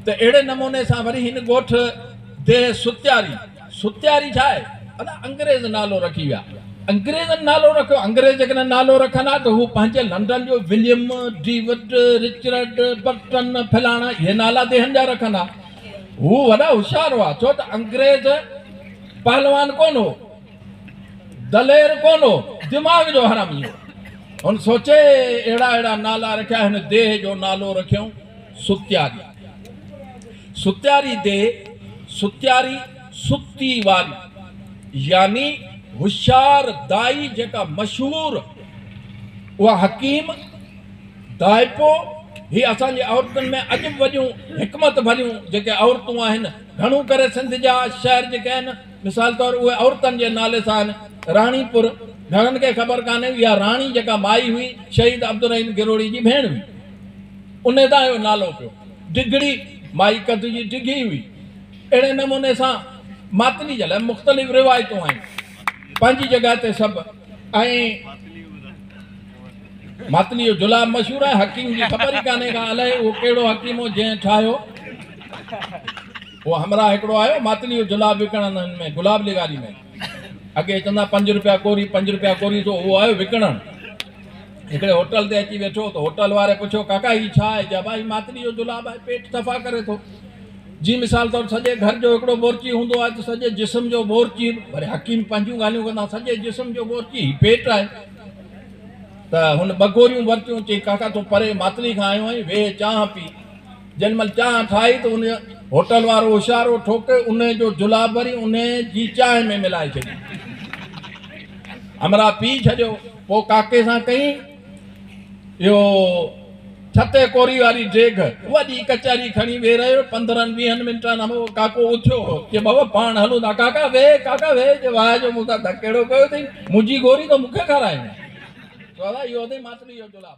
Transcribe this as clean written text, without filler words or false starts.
ته اهڙي نموني سان وري هن ڳوٺ ديهه ستياري، ستياري ڇا آهي؟ ادا انگريز نالو رکي ويا. انگريزن نالو رکيو، انگريز جيڪڏهن نالو رکن ها ته هو پنهنجي لنڊن جو وليم، ڊيوڊ، رچرڊ، برٽن فلاڻا اهي نالا ديهن جا رکن ها. هو وڏا هوشيار هئا، ڇو ته انگريز پهلوان ڪونه هو، دلير ڪونه هو، دماغ جو حرامي هو. هن سوچي اهڙا اهڙا نالا رکيا، هن ديهه جو نالو رکيائون ستياري. ستياري ديهه، ستياري ستي واري يعني هوشيار دائي جيڪا مشهور اها حڪيم دائپو. هي اسان جي عورتن ۾ اڄ به وڏيون حڪمت ڀريون جيڪي عورتون آهن، گهڻو ڪري سنڌ جا شهر جيڪي آهن مثال طور اهي عورتن جي نالي سان آهن. راڻيپور گهڻن کي خبر ڪانهي، اها راڻي جيڪا مائي هئي شهيد عبدالرحيم گروڙي جي ڀيڻ هئي، ان تان اهو نالو پيو. ڊگهڙي مائي قد جي ڊگهي هئي. اهڙي نموني سان ماتلي جي لاء مختلف روايتون آهن پنهنجي جڳهه تي سڀ. ۽ ماتلي جو جلاب مشهور آهي، حڪيم جي خبر ئي ڪانهي ڪا، الائي اهو ڪهڙو حڪيم هو جنهن ٺاهيو. اهو همراهه هڪڙو آيو ماتلي جو جلاب وڪڻڻ هن ۾ گلاب لغاري ۾، اڳي چوندا 5 روپيا ڪوري، 5 روپيا ڪوري، سو اهو آيو وڪڻڻ. هڪڙي هوٽل تي اچي ويٺو ته هوٽل واري پڇيو ڪاڪا هي ڇا آهي؟ چيو ڀاء هي ماتلي جو جلاب آهي، پيٽ صفا ڪري ٿو. جي مثال طور سڄي گهر جو هڪڙو بورچي هوندو آهي ته سڄي جسم جو بورچي، وري حڪيم پنهنجون ڳالهيون ڪندا، سڄي جسم جو بورچي هي پيٽ آهي. ته هن 2 گوريون ورتيون، چئي ڪاڪا تون پري ماتلي کان آيو آهين، ويهه چانهه پي. جنهن مهل چانهه ٺاهي ته ان هوٽل وارو هوشيار هو، ٺوڪي ان جو جلاب وري ان جي چانهه ۾ ملائي ڇڏي. همراهه پي ڇڏيو. پوء ڪاڪي سان ڪئي اهو ڇتي ڪوري واري ڊيگهه، وڏي ڪچهري کڻي ويهي رهيو. 15 20 منٽن کان پوء ڪاڪو اٿيو هو، چي بابا پاڻ هلون ٿا. ڪاڪا ويهه، ڪاڪا ويهه. چي واهه جو مون سان ڌڪ اهڙو ڪيو اٿئي، منهنجي گوري ته مون کي کارائين. چيو ادا اهو اٿئي ماتلي جو جلاب.